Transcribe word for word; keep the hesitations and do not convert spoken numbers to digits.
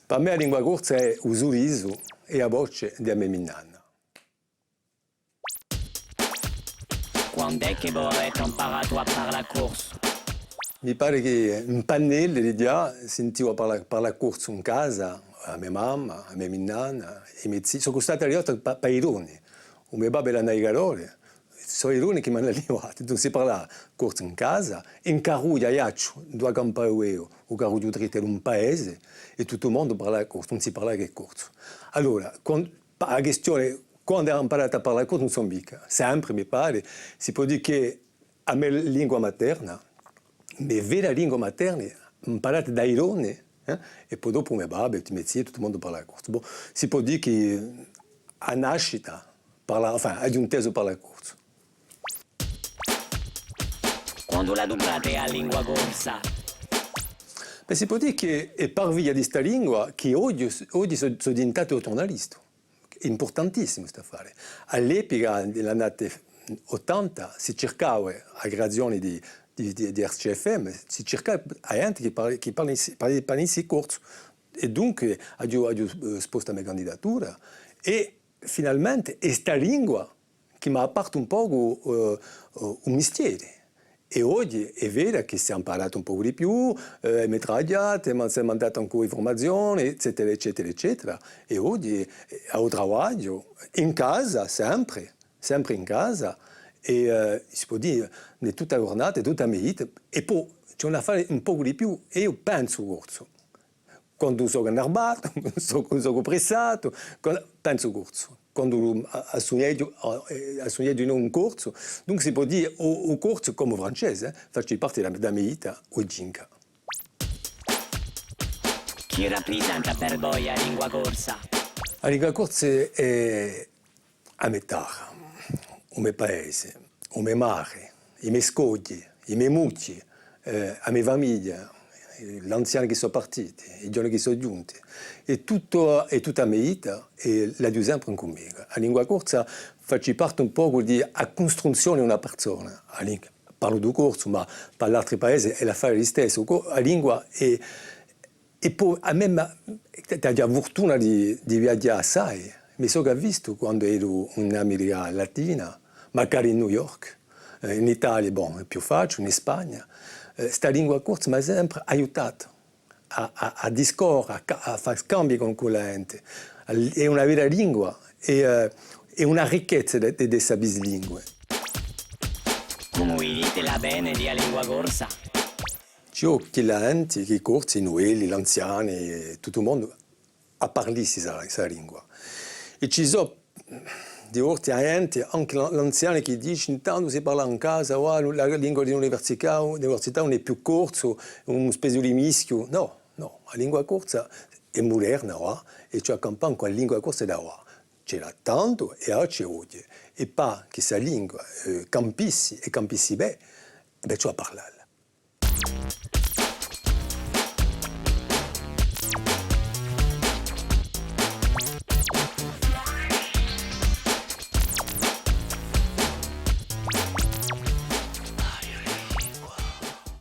Per mè a lingua corsa hè u surisu è a voce di a me minnanna. Quand'hè chì vo avete amparatu à parlà corsu? Mi pare chì in pannelli digià sintivu à parlà, parlà corsu in casa, a me mamma, a me minnanna, i me zii, sò statu arrivatu pà, pà i donni. U me babbu era naigarore, sò i donni chì m'anu allivatu, dunque si parlava corsu in casa, in carrughju à Aiacciu, induva campava eiu, u carrughju drittu era un paese, è tuttu u mondu parlava corsu, ùn si parlava chè corsu. Allora, quan-, a quistione, quandu aghju amparatu à parlà corsu, ùn sò micca, sempre, mi pare, si pò dì chì a me lingua materna, me vera lingua materna, amparata da i donni, eh, è po dopu me babbu, i me zii, tuttu u mondu parlava corsu. Bon, si pò dì chì à nascita parla-, enfin, aghju intesu parlà corsu. Quandu l'aduprate a lingua corsa? Bè, si pò dì chì hè par via di sta lingua chì oghje, oghje sò, sò diventatu ghjurnalistu. Impurtantissimu st'affare. À l'epica, in l'annate ottanta, si circava a creazione di, di, di, di R C F M, si circava a ghjente chì parla-, chì parlissi, parli-, parlissi corsu. È dunque aghju, aghju, eh, spostu a me candidatura è finalmente hè sta lingua chì m'hà apertu un pocu, eh, eh, u mistieri. È oghje hè vera chì s'hè amparatu un pocu di più, eh, emu travagliatu, ma s'hè mandatu ancu in furmazione, eccetera, eccetera, eccetera. È oghje, eh, à u travagliu, in casa, sempre, sempre in casa, è, eh, si pò dì, in tutta a ghjurnata, tutta a me vita, è po ci hè un affare un pocu di più, è eiu pensu corsu. Quandu sò annarbatu, quandu sò, quandu sò pressatu, quandu, pensu corsu. Quandu a, a sunneghju, a, eh, a sunneghju in corsu, dunque si pò dì u, u corsu cum'è u francese, eh, face parte di a, di a me vita oghjinca. Chì raprisenta per voi a lingua corsa? A lingua corsa hè a me tarra, u me paese, u me mare, i me scogli, i me muchji, eh, a me famiglia, eh, l'anziani chì sò partiti, i ghjovani chì sò ghjunti, è tuttu, è tutta a me vita, è l'aghju sempre incù mè. A lingua corsa face parte un pocu di a custruzzione di una persona. A ling-, parlu di u corsu, ma pà l'altri paesi hè l'affare listessu. U co-, a lingua hè È po à mè m'hà, t'aghju a furtuna di, di viaghjà assai. Mi sò chì vistu quandu eru in America Latina, macari in New York, eh, in Italia, bon, hè più faciule, in Spagna. Eh, sta lingua corsa m'hà sempre aiutatu à, à, à discorre, à ca-, à fà scambi cù, cù a ghjente. Hè una vera lingua, è, eh, hè una ricchezza di, di, d'essa bislingue. Cumu vidite l'avvene di a lingua corsa? Ci hè chì a ghjente, chì i Corsi, i nuvelli, l'anziani, tuttu u mondu, a parlissi sta, sta lingua. È ci sò di volte a ghjente, ancu l'an-, l'anziani chì dici, intantu si parla in casa, o a, a lingua di l'università, l'università ùn hè più corsu, hè una spezia di mischju. Nò, nò, a lingua corsa hè muderna, và, è ci hè à campà cù a lingua corsa d'avà. C'era tantu è avà ci hè oghje. È pà chì sta lingua, eh, campissi è campissi bè, bè, ci hè à parlalla.